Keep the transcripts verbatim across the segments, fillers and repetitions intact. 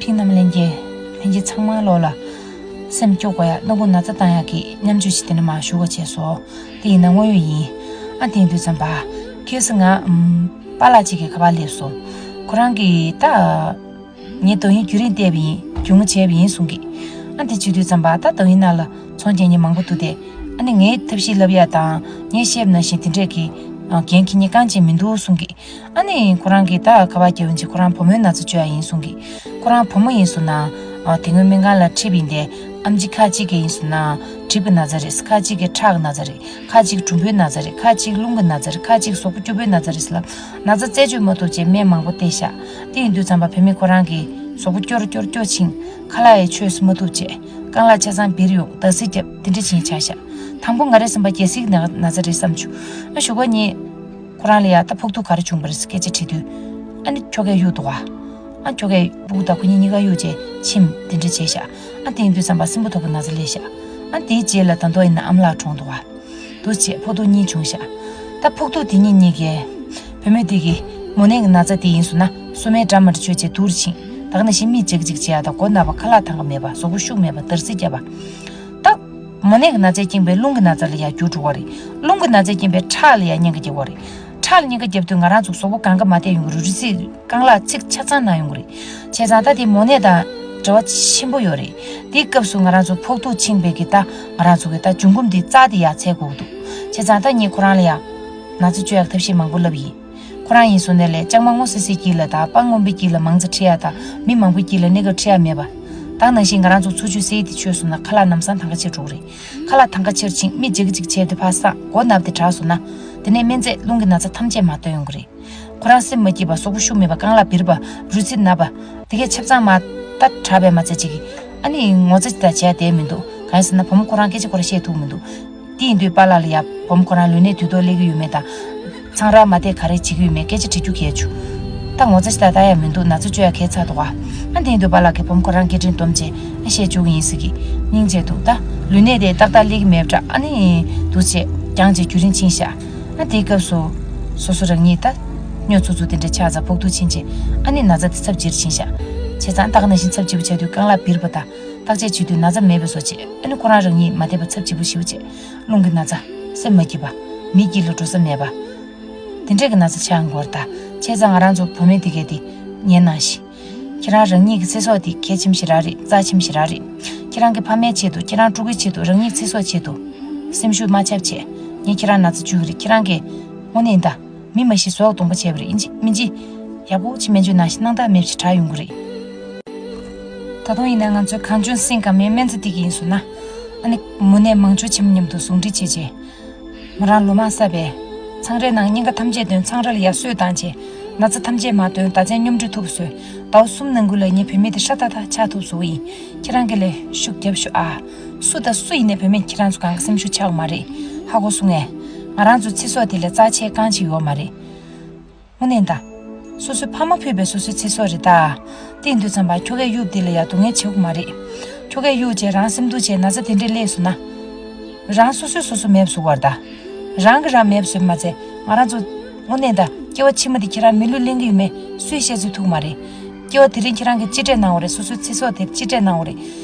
ཁྱེད་རྣམས་ལྷན་རྒྱས། ལྷན་རྒྱས་ཚང་མ་ལོག་ལ་སེམས་སྐྱོ་དགོས་ཡ། སྣ་ཁུག་ན་ཚ་བཏང་ཡ་གི་མཉམ་སྤྱོད་ཅིག་དེ་ནས་མར་ཞུ་བ་བྱས་སོ། དེ་ཡིན་ན་དངོས་ཡོད་ཡིན། ཨ་དེ་ཡིན་དུས་ཙམ་པ། ཁྱེད་སུ་ང་ཨམ། པཱ་ལགས་ཅིག་གི་ཁ་པར་སླེབས་སོང་། ཁོ་རང་གིས་ད། ངས་ཏོག་དབྱིབས་རྒྱུན་རིང་བལྟས་པ་ཡིན། རྒྱུས་མངའ་བྱས་པ་ཡིན་གསུང་གི། ཨ་དེ་བྱེད་དུས་ཙམ་པ་ད་ཏོག་དབྱིབས་ནང་ལ་ཚོང་རྒྱག་མཁན་མང་པོ་འདུག་སྟེ། ཨ་ནི་ངས་ཐབས་ཤེས་ལབ་ཡ་དང་ངས་བཤད་པ་ནང་བཞིན་དེ་འདྲས་ཀྱི་འགན་འཁྱེར་མཁན་རྐང་གཅིག་མི་འདུག་གསུང་གི། ཨ་ནི་ཁོ་རང་གིས་ད་ཁ་པར་རྒྱག་ཡོང་རྗེས་ཁོ་རང་བུ་མོའི་ན་ཚ་བཅོས་ཡ་ཡིན་གསུང་གི། ཁོ་རང་བུ་མོ་ཡིན་སོང་ན། ཨ་དེ་སྔོན་སྨན་ཁང་ལ་ཁྲིད་པ་ཡིན་ཏེ། ཨེམ་ཆི་ཁ་ཅིག་གི་ཡིན་སོང་ན་གྲིབ་ཀྱི་ན་ཚ་རེད། ཁ་ཅིག་གི་ཁྲག་གི་ན་ཚ་རེད། ཁ་ཅིག་གྲུམ་བུའི་ན་ཚ་རེད། ཁ་ཅིག་རླུང་གི་ན་ཚ་རེད། ཁ་ཅིག་གཟུགས་པོ་སྐྱོ་པོའི་ན་ཚ་རེད་ཟེར་ལབ། ན་ཚ་རྩད་གཅོད་མ་ཐུབ་བྱས་སྨན་མང་པོ་བསྟེན་ཤག་དེ་ཡིན་དུས་ཙམ་པ་བུད་མེད་ཁོ་རང་གིས་གཟུགས་པོ་སྐྱོ་རུ་སྐྱོ་རུ་སྐྱོ་ཕྱིན། ཁ་ལག་ཡང་ཆོས་སུ་མ་ཐུབ་བྱས། རྐང་ལག་ཆ་ཚང་འབིར་ཡོང་། འདར་སིག་བརྒྱབ། དེ་འདྲ་བྱས་ཆགས་ཤག་དང་པོ་ང་རས་བསམ་པ་རྒྱལ་སྲིད་ཀྱི་ན་ན་ཚ་རེད་བསམ་བྱུང་། ཨ་གཞུག་གུ་ངས་ཁོ་རང་ལ་ཡ་ད་ཕོག་ཐུག་ག་རེ་བྱུང་བ་རེད་ཟེར་སྐད་ཆ་དྲིས་དུས། ཨ་ནི་ཁྱོ་གས་གཡུག་འདུག་ག་ཨ་ཁྱོ་གས་ཕྲུ་གུ་དང་ཁོ་གཉིས་གཉིས་ཀ་གཡུག་བྱས་ཕྱིན། དེ་འདྲ་བྱས་ཤག་ཨ་དེ་ཡིན་དུས་ཙམ་པ་སྲིན་པོ་ཐོག་པའི་ན་ཚ་སླེབས་ཤག་ཨ་དེའི་རྗེས་ལ་ད་དུང་ཡིན་ན་ཨ་མ་ལགས་གྲོངས་འདུག་ག་འདུག་བྱས་ཕོག་ཐུག་གཉིས་བྱུང་ཤག་ད་ཕོག་ཐུག་དེ་གཉིས་གཉིས་ཀས། བུད་མེད་དེ་གིས་མོ་ནད་ཀྱི་ན་ཚ་དེ་ཡིན་སོང་ན་སོ་མའི་འདྲ་མི་འདྲ་བཅོས་བྱས་དུར་ཕྱིན། ད་ག་ནང་བཞིན་མིག་ལྗིག་ལྗིག་བྱེད་ཡ་དང་མགོ་ན་བ། ཁ་ལག་འཐུང་གི་མེད་པ། གཟུགས་པོ་ཤུགས་མེད་པ། འདར་སིག་བརྒྱབ་པ། ད་མོ་ནད་ཀྱི་ན་ཚས་རྐྱེན་པས་རླུང་གི་ན་ཚ་ལ་ཡ་འགྱུར་འགྲོ་བ་རེད། རླུང་གི་ན་ཚས་རྐྱེན་པས་ཁྲག་ལ་ཡ་གཉན་ཁ་རྒྱག་པ་རེད། ཁྲག་ལ་གཉན་ཁ་རྒྱབ་དུས་ང་རང་ཚོ་གཟུགས་པོ་གང་ག་མ་བདེ་ཡོང་གི་རེད། རུས་ཚིགས་རྐང་ལག་ཚིགས་ཆ་ཚང་ན་ཡོང་གི་རེད། བྱས་ཙང་ད་དེ་མོ་ནད་དང་འབྲེལ་བ་ཆེན་པོ་ཡོད་རེད། དེའི་སྐབས་སུ་ང་རང་ཚོ་ཕོག་ཐུག་ཕྱིན་པའི་གི་ད་ང་རང་ཚོ་གི་ད་འབྱུང་ཁུངས་དེ་རྩ་དེ་ཡ་འཚོལ་དགོས་ཀྱི་འདུག་བྱས་ཙང་ད་ངས་ཁོ་རང་ལ་ཡ་ན་ཚ་བཅོས་ཡག་ཐབས་ཤེས་མང་པོ་ལབ་ཡིན། ཁོ་རང་ཡིན་སོང་ནས་ལས་ལྕང་མ་སྔོ་སི་སིའི་དཀྱིལ་ལ་དང་སྤང་རྔོན་པའི་དཀྱིལ་ལ་མང་ཙམ་ཁྲིད་ཡ་དང་མི་མང་པོའི་དཀྱིལ་ལ་གནས་སྐབས་ཁྲིད་ཡ་མེད་པ། ད་ནང་བཞིན་ང་རང་ཚོ་འཚོ་བཅུད་ཟས་དེ་མཆོད་སོང་ན་ཁ་ལག་ལམ་སང་དང་ག་ཆེར་འགྲོ་གི་རེད། ཁ་ལག་དང་ག་ཆེར་ཕྱིན། མིག་ལྗིག་ལྗིག་བྱས་དུས་ཕར་སངས། མགོ་ན་བ་དེ་དྲག་སོང་ན། དེ་ནས་སྨན་རྫས་རླུང་གི་ན་ཚ་ཐམས་ཅད་མར་བཏོན་ཡོང་གི་རེད། ཁོ་རང་སེམས་མ་སྐྱིད་པ། གཟུགས་པོ་ཤུགས་མེད་པ། རྐང་ལག་འབིར་བ། རུས་ཚིགས་ན་བ། དེ་གས་ཆ་ཚང་མ་ད་དྲག་པས་མ་ཚད་ཅིག་གིས་ཨ་ནི་ངོ་ཚ་ཅིག་ད་བྱས་བསྡད་མི་འདུག་གང་ཡིན་ཟེར་ན་བུ་མོ་ཁོ་རང་སྐད་ཆ་ཁོ་རང་བཤད་ཐུབ་མི་འདུག་དེ་ཡིན་དུས་པཱ་ལགས་ལ་ཡ་བུ་མོ་ཁོ་རང་ལུས་ནད་དུས་ཐོག་སླེབས་ཀྱི་ཡོད་མེད་དང་། ཚང་རག་མ་བསྡད་ག་རེ་བྱེད་ཀྱི་ཡོད་མེད་སྐད་ཆ་དྲི་རྒྱུ་གལ་ཆུ། ད་ངོ་ཚ་ཅིག་ད་ལྟ་ཡ་མི་འདུག་ན་ཚ་བཅོས་ཡ་གལ་ཚ་འདུག་ག་ཨ་དེ་ཡིན་དུས་པཱ་ལགས་ཀྱིས་བུ་མོ་ཁོ་རང་སྐད་འཕྲིན་སྡོམ་བྱས་ཨ་བཤད་བཅུག་གི་ཡིན་ཟེར་གི་སྙིང་རྗེ་འདུག་ད་ལུས་ནད་དེ་ཏག་ཏག་སླེབས་ཀྱི་མེད་པ་འདྲ། ཨ་ནི་འདུག་བྱས་རྐྱང་བྱས་རྒྱུན་རིང་ཕྱིན་ཤག་ཨ་དེའི་སྐབས་སུ། སོ་སོ་རང་ཉིད་ད། སྨྱོ་ཚུགས་ཚུགས་དེ་འདྲ་ཆགས་ཙང་ཕོག་ཐུག་ཕྱིན་རྗེས་ཨ་ནི་ན་ཚ་དེ་ཚབས་ཆེར་ཕྱིན་ཤག་བྱས་ཙང་ད་ག་ནང་བཞིན་ཚབས་ཆེ་པོ་ཆགས་དུས་རྐང་ལག་འབིར་བ་དང་བརྟག་དཔྱད་བྱེད་དུས་ན་ཚ་མེད་པའི་བཟོ་བྱས། ཨ་ནི་ཁོ་རང་རང་ཉིད་མ་བདེ་བ་ཚབས་ཆེ་པོ་ཞེ་པོ་བྱས། རླུང་གི་ན་ཚ། སེམས་མ་སྐྱིད་པ། མིའི་དཀྱིལ་ལ་འགྲོ་ས་མེད་པ། དེ་འདྲས་ཀྱི་ན་ཚ་ཆགས་འགོར་ད། བྱས་ཙང་ང་རང་ཚོ་བུད་མེད་དེ་གས་དེ་ཉན་ན་ཤི། ཁྱེད་རང་རང་ཉིད་ཀྱི་ཚེ་སྲོག་དེ་གལ་ཆེན་པོ་ཞིག་རག་རེད། རྩ་ཆེན་པོ་ཞིག་རག་རེད། ཁྱེད་རང་གི་ཕ་མའི་ཆེད་དུ། ཁྱེད་རང་ཕྲུ་གུའི་ཆེད་དུ། རང་ཉིད་ཚེ་སྲོག་ཆེད་དུ། སེམས་ཤུགས་མ་ཆག་བྱས། ངས་ཁྱེད་རང་ན་ཚ་བཅོས་ཀྱི་རེད། ཁྱེད་རང་གིས་དངོས་གནས་ད། མི་མ་ཤི་ཟོག་སྡོང་པོ་བྱས་པ་རེད། ཡིན་གཅིག་མིན་གཅིག་ཡག་པོ་ཅིག་སྨན་བཅོས་གནང་ཞིག་གནང་སྟངས་མེད་པ་ཞིག་དྲག་ཡོང་གི་རེད། ད་དུང་ཡིན་ན་ང་ཚོའི་གངས་ལྗོངས་སིང་ག་མའི་སྨན་རྩིས་དེ་གི་ཡིན་སོང་ན། ཨ་ནི་མོ་ནད་མང་ཤོས་ཆེན་མོ་མཉམ་དུ་ཟུང་འབྲེལ་བྱས་རྗེས། མོ་རང་ལོ་མང་ས་པས། ཚང་རའི་ནང་སྙིང་ག་ཐམས་ཅད་འདོན། ཚང་ར་ལ་ཡར་གསོས་བཏང་རྗེས། ན་ཚ་ཐམས་ཅད་མར་འདོན། ཟླ་མཚན་སྙོམས་སྒྲིག་ཐུབ་བཟོས། ཟླ་བ་གསུམ་ནང་ཁུལ་ལ་ངའི་བུད་མེད་དེ་ཧྲ་ཏག་ཏག་ཆགས་ཐུབ་བཟོ་གི་ཡིན། ཁྱེད་རང་གིས་ལས་ཤུགས་རྒྱབ་ཤོག་ཨ། སུ་དང་སུ་ཡིན་ནའི་བུད་མེད་ཁྱེད་རང་ཚོ་གང་ག་སེམས་ཤུགས་ཆག་མ་རེད། ཧ་གོ་སོང་ངས། ང་རང་ཚོ་ཚེ་སྲོག་དེ་ལས་རྩ་ཆེ་རྐང་ཆེ་ཡོད་མ་རེད། དངོས་གནས་ད། སོ་སོའི་ཕ་མ་ཕུད་པའི་སོ་སོའི་ཚེ་སྲོག་རེད་ད། དེ་ཡིན་དུས་ཙམ་པ་ཁྱོ་གས་གཡུག་དེ་ལ་ཡ་སྡུག་བསྔལ་བྱེད་དགོས་མ་རེད། ཁྱོ་གས་གཡུག་བྱས་རང་སེམས་སྡུག་བྱས་ན་ཚ་དེ་འདྲས་སླེབས་སོང་ན། རང་སོ་སོས་སོ་སོ་མེད་པ་བཟོ་བར་ད། རང་གིས་རང་མེད་པ་བཟོས་མ་ཚད་ང་རང་ཚོ། དངོས་གནས་ད་སྐྱེ་བ་ཕྱི་མ་དེ་ཁྱེད་རང་མི་ལུས་ལེན་གི་ཡོད་མེད་སུས་བཤད་ཚོད་ཐུག་མ་རེད། སྐྱེ་བ་དེ་རིང་ཁྱེད་རང་གིས་གཅེས་སྤྲས་གནང་བ་རེད། སོ་སོའི་ཚེ་སྲོག་དེ་གཅེས་སྤྲས་གནང་བ་རེད།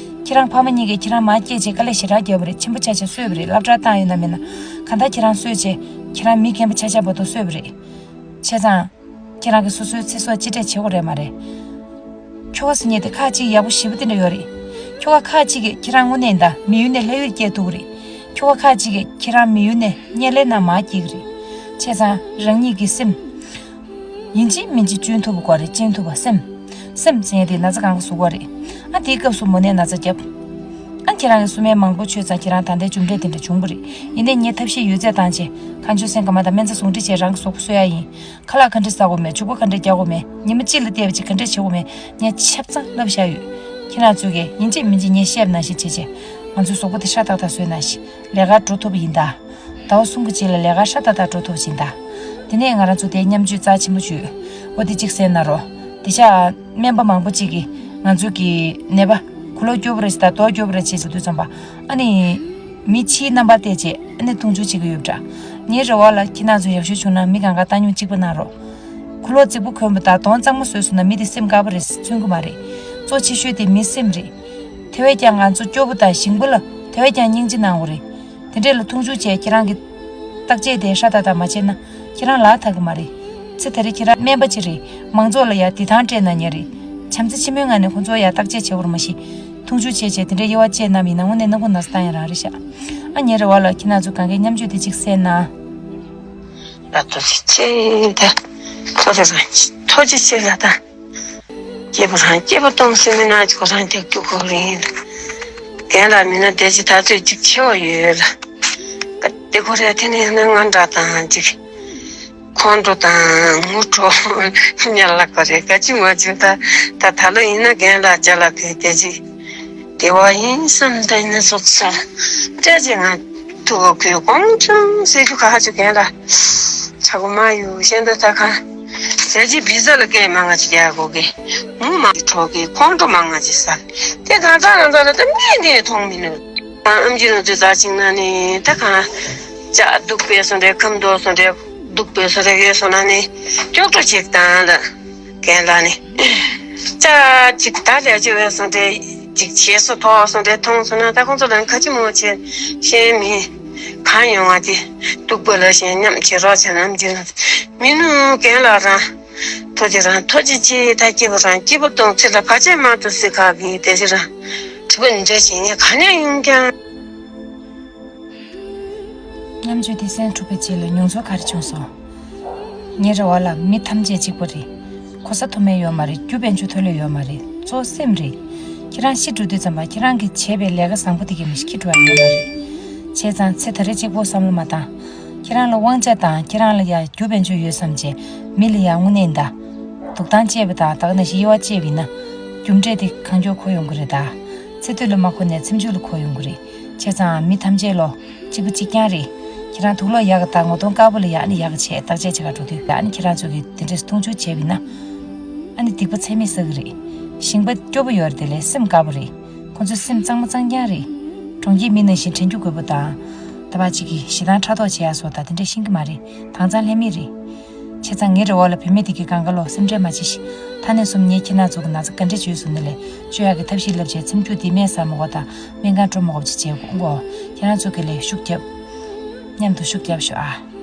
ཁྱེད་རང་ཕ་མ་གཉིས་ཀས་ཁྱེད་རང་མར་སྐྱེས་བྱས་དཀའ་ལས་ཞེ་དྲག་བརྒྱབ་པ་རེད། ཆེན་པོ་ཆགས་ཆགས་གསོས་པ་རེད། སློབ་གྲྭར་བཏང་ཡོད་ན་མེད་ན། གང་ལྟར་ཁྱེད་རང་གསོས་བྱས་ཁྱེད་རང་མི་རྒན་པ་ཆགས་ཆགས་བར་དུ་གསོས་པ་རེད། བྱས་ཙང་། ཁྱེད་རང་གིས་སོ་སོའི་ཚེ་སྲོག་གཅེས་སྤྲས་བྱེད་དགོས་རེད་མ་རེད། ཁྱོ་ག་ཟེར་མཁན་དེ་ཁག་ཅིག་ཡག་པོ་ཞེ་པོ་དེ་འདྲ་ཡོད་རེད། ཁྱོ་ག་ཁག་ཅིག་གིས་ཁྱེད་རང་དངོས་གནས་ད་མི་ཡུལ་ནས་ལྷ་ཡུལ་སྐྱེལ་ཐུབ་ཀྱི་རེད། ཁྱོ་ག་ཁག་ཅིག་གིས་ཁྱེད་རང་མི་ཡུལ་ནས་དམྱལ་བའི་ནང་མར་སྐྱེལ་གྱི་རེད། བྱས་ཙང་རང་ཉིད་ཀྱི་སེམས། ཡིན་གཅིག་མིན་གཅིག་གཅུན་ཐུབ་པ་དགོས་རེད། གཅུན་ཐུབ་པ་སེམས། སེམས་ཟེར་མཁན་དེ་ན་ཚ་གང་ག་བཟོ་དགོས་རེད། ཨ་དེའི་སྐབས་སུ་མོ་ནད་ན་ཚ་བརྒྱབ། ཨ་ཁྱེད་རང་གིས་གསོལ་སྨན་མང་པོ་མཆོད་ཙང་ཁྱེད་རང་ད་ལྟའི་འབྱུང་འཕྲོད་དེ་འདྲ་བྱུང་བ་རེད། ཡིན་ནའི་ངས་ཐབས་ཤེས་ཡོད་ཚད་བཏང་བྱས་གངས་ལྗོངས་སེང་ག་མ་དང་སྨན་རྩིས་ཟུང་འབྲེལ་བྱས་རང་གི་གཟུགས་པོ་གསོ་ཡ་ཡིན། ཁ་ལག་ག་འདྲས་ཟ་དགོས་མེད། བྱུག་པ་ག་འདྲས་རྒྱག་དགོས་མེད། ཉི་མ་གཅིག་ལ་བལྟས་པ་ཅིག་ག་འདྲས་བྱེད་དགོས་མེད། ངས་ཆ་ཚང་བསླབ་བཞག་ཡོད། ཁྱེད་རང་ཚོས་ཀྱིས་ཡིན་གཅིག་མིན་གཅིག་ངས་བཤད་པ་ནང་བཞིན་བྱས་བྱས། ང་ཚོའི་གཟུགས་པོ་དེ་ཧྲ་ཏག་ཏག་བཟོས་ནང་བཞིན་ལས་ཀར་འགྲོ་ཐུབ་པ་ཡིན་ད། ཟླ་བ་གསུམ་གྱི་རྗེས་ལ་ལས་ཀར་ཧྲ་ཏག་ཏག་འགྲོ་ཐུབ་པ་ཡིན་ད། དེ་ནས་ང་རང་ཚོ་དེའི་མཉམ་སྤྱོད་རྩ་ཆེན་པོ་བྱོས། འོ་དེ་གཅིག་གསན་གནང་རོགས། དེ་ཤ། སྨན་པ་མང་པོ་གཅིག་གིས་ང་ཚོ་གི་ནད་པ། གུ་ལོག་སྐྱོ་པོ་རེད་ཟེར་དང་མདོག་སྐྱོ་པོ་རེད་ཅེས་ཟེར་དུས་ཙམ་པ། ཨ་ནི། མི་ཕྱིའི་རྣམ་པར་བལྟས་རྗེས་ཨ་ནི་མཐོང་ཆུང་བྱེད་ཀྱི་ཡོད་པ་འདྲ། ངའི་རེ་བ་ལ་ཁྱེད་རང་ཚོ་ཡག་ཤོས་བྱུང་ན་མི་གང་ག་བཏང་སྙོམས་གཅིག་པ་གནང་རོགས། གུ་ལོག་རྫིག་པོ་གོན་པ་དང་གདོང་གཙང་མ་བཟོས་སོང་ན་མི་དེ་སེམས་དཀར་པོ་རེད་ཟེར་མཚོན་གྱི་མ་རེད། གཙོ་ཆེ་ཤོས་དེ་མི་སེམས་རེད། དེ་བས་ཀྱང་ང་ཚོ་སྐྱོ་པོ་དང་ཞིང་པ་ལ་དེ་བས་ཀྱང་སྙིང་རྗེ་གནང་དགོས་རེད། དེ་འདྲས་ལ་མཐོང་ཆུང་བྱས་ཁྱེད་རང་གི་བརྟག་དཔྱད་དེ་ཧྲ་ཏག་ཏག་མ་བྱས་ན་ཁྱེད་རང་ལ་ཐག་གི་མ་རེད། ཚེ་ད་རེས་ཁྱེད་རང་སྨན་པ་ཅིག་རེད། མང་ཚོགས་ལ་ཡ་བདེ་ཐང་སྤྲད་གནང་མཁན་རེད། བྱམས་བརྩེ་ཆེན་མོའི་ངང་ནས་ཁོང་ཚོ་ཡ་བརྟག་དཔྱད་བྱེད་དགོས་རེད། མ་གཞི་མཐོང་ཆུང་བྱས་བྱས་དེ་འདྲས་དབྱེ་བ་བཅད་གནང་མི་ཡིན་ན་དངོས་གནས་སྣ་ཁུག་ན་ཚ་བཏང་ཡ་རང་རེད་ཤག་ཨ་ཉེ་རེ་བ་ལ་ཁྱེད་རང་ཚོ་གང་གའི་མཉམ་སྤྱོད་དེ་གཅིག་གསན་ན། ད་ཐུགས་རྗེ་ཆེ་ད། ཐུགས་རྗེ་ཆེ་ད། སྐྱིད་པོ་རང་སྐྱིད་པོ་གཏོང་སེམས་མི་ན་ཅིག་ཁོ་རང་རྒྱག་རྒྱུ་ཁོ་རེད། རྒན་ལགས་མིན་ན་བདེ་སྐྱིད་ད་ཚོད་ཅིག་ཆེ་བ་ཡོད་ལ། དེ་ཁོ་རེ་དེ་ནས་ང་ང་འདྲ་དང་ཅིག་ཁོང་ཁྲོ་དང་ངུ་ཁྲོ་ཉལ་ལ་ཁོ་རེ་ག་ཅི་མ་བྱུང་ད་ད་ད་ལོ་ཡིན་ན་རྒན་ལགས་རྒྱ་ལགས་ཕེ་བདེ་སྐྱིད་བདེ་བ་ཡིན་བསམ་ད་ཡིན་ན་སོགས་ས་སྤྲད་ཅིག་ང་ཐུག་གོ་ཁོས་གོང་ཆུང་ཟེར་རྒྱུ་ག་ཧ་ཅུ་རྒན་ལགས་ཆ་གོ་མ་ཡོད་ཤེས་འདུག་ད་ག་ཟས་ཀྱི་བི་ཟ་ལ་སྐད་མང་ང་ཅིག་རྒྱག་གོ་གི། ངུ་མ་ཁྲོ་གི་ཁོང་ཁྲོ་མང་ང་ཅིག་ཟ། དེ་གང་ཟག་རང་ཚ་ལ་ད་མི་འདི་མཐོང་མི་ནུས། ཨམ་ཆི་ནུ་ཚོས་ཟ་ཅིག་ན་ནི་ད་གང་ཅག་སྡུག་པའི་སོང་རེད། ཁམ་དོ་སོང་རེད། སྡུག་པའི་སོང་རེད་ཡོད་སོང་ན་ནི་ཀྱོག་ཀྱོག་ཅིག་དང་ད་རྒན་ལགས་ནི་ཅག་ཅིག་ད་ལས་ཅི་བས་སོང་རེད། ཅིག་བྱེད་སོ་ཐོག་སོང་རེད། མཐོང་སོང་ན་ད་ཁོང་ཚོ་ལ་ཁ་ཅི་མོ་བྱེད་ཤེས་མི་གང་ཡོང་བ་དེ་སྡུག་པོ་ལ་ཞེན་མཉམ་བྱེད་རོགས་བྱ་ནམ་ཅི་ན་མི་ནུ་རྒན་ལགས་རང་། ཐུགས་རྗེ་རང་ཐུགས་རྗེ་ཆེ། ད་སྐྱིད་པོ་རང་སྐྱིད་པོ་གཏོང་ཚེ་ལ་བར་ཆད་མ་གཏོགས་སྲིད་ཁག་གི་དེ་ཚེ་རང་གྲི་པ་འདྲ་བྱེད་ཉེ་ག་ནས་ཡོང་ཀྱང་། མཉམ་སྤྱོད་དེ་གསན་གྲུབ་པའི་རྗེས་ལ་མྱོང་ཚོར་ག་རེ་བྱུང་སོང་། ངའི་རེ་བ་ལ་མི་ཐམས་ཅད་གཅིག་པ་རེད། གོ་ས་མཐོ་དམན་ཡོད་མ་རེད། རྒྱུ་དཔལ་འབྱོར་མཐོ་ལོས་ཡོད་མ་རེད། གཙོ་བོ་སེམས་རེད། ཁྱེད་རང་ཤི་འགྲོ་དུས་ཙམ་པ་ཁྱེད་རང་གིས་བྱས་པའི་ལས་ཀ་བཟང་པོ་དེ་གས་མི་ཤི་འགྲོ་ཡ་ཡོད་མ་རེད། བྱས་ཙང་ཚེ་ད་རེས་གཅིག་པོ་བསམ་བློ་མ་བཏང་། ཁྱེད་རང་ལ་དབང་ཆ་དང་ཁྱེད་རང་ལ་ཡ་རྒྱུ་དཔལ་འབྱོར་ཡོད་བསམ་བྱས་མི་ལ་ཡ་དངོས་གནས་ད། སྡུག་ཐང་བཅད་པ་དང་ད་ག་ནང་བཞིན་དབྱེ་བ་བཅད་པ་ཡིན་ན། རྒྱུ་འབྲས་དེ་གང་མགྱོགས་འཁོར་ཡོང་གི་རེད་ད། ཚེ་སྟོད་ལ་མ་འཁོར་ནས་ཚེ་མཇུག་ལ་འཁོར་ཡོང་གི་རེད། བྱས་ཙང་མི་ཐམས་ཅད་ལོ། གཅིག་པ་གཅིག་རྐྱང་རེད། ཁྱེད་རང་དུག་ལོག་ཡག་གི་ད་ངོ་གདོང་དཀར་པོ་ལ་ཡག་ནི་ཡག་གི་བྱས་བརྟག་དཔྱད་བྱེད་ག་འགྲོ་དུས་ཡག་ནི་ཁྱེད་རང་ཚོ་གིས་དེ་འདྲས་མཐོང་ཆུང་བྱས་པ་ཡིན་ན། ཨ་ནི་སྡིག་པ་ཚད་མེད་བསགས་གི་རེད། ཞིང་པ་སྐྱོ་པོ་ཡོད་རེད་དེ་ལས་སེམས་དཀར་པོ་རེད། ཁོང་ཚོ་སེམས་གཙང་མ་གཙང་རྐྱང་རེད། གྲོང་ཁྱེར་མི་ནང་བཞིན་དྲན་རྒྱུ་དགོས་པོ་དང་། ད་བར་གཅིག་གིས་ཞེ་སྡང་ཕྲག་དོག་བྱེད་ཡ་སོགས་ད་དེ་འདྲས་ཤེས་ཀྱི་མ་རེད། དྭངས་གཙང་ལྷད་མེད་རེད། བྱས་ཙང་ངའི་རེ་བ་ལ་བུད་མེད་དེ་གའི་གང་ག་ལོ་སེམས་ཁྲལ་མ་བྱེད་ཤིག་ད་ནས་བཟུང་ངས་ཁྱེད་རང་ཚོ་གི་ན་ཚ་ག་འདྲས་བྱུང་སོང་ནི་ལས་བཅོས་ཡག་གི་ཐབས་ཤེས་ལབ་བྱས་ཚེ་མཇུག་འདི་སྨན་ཟ་མ་དགོས་དང་སྨན་ཁང་འགྲོ་མ་དགོས་པ་ཅིག་བྱེད་དགོས། ཁྱེད་རང་ཚོ་གི་ལས་ཤུགས་རྒྱབ། མཉམ་དུ་ཤུགས་རྒྱབ་ཤོག་ཨ།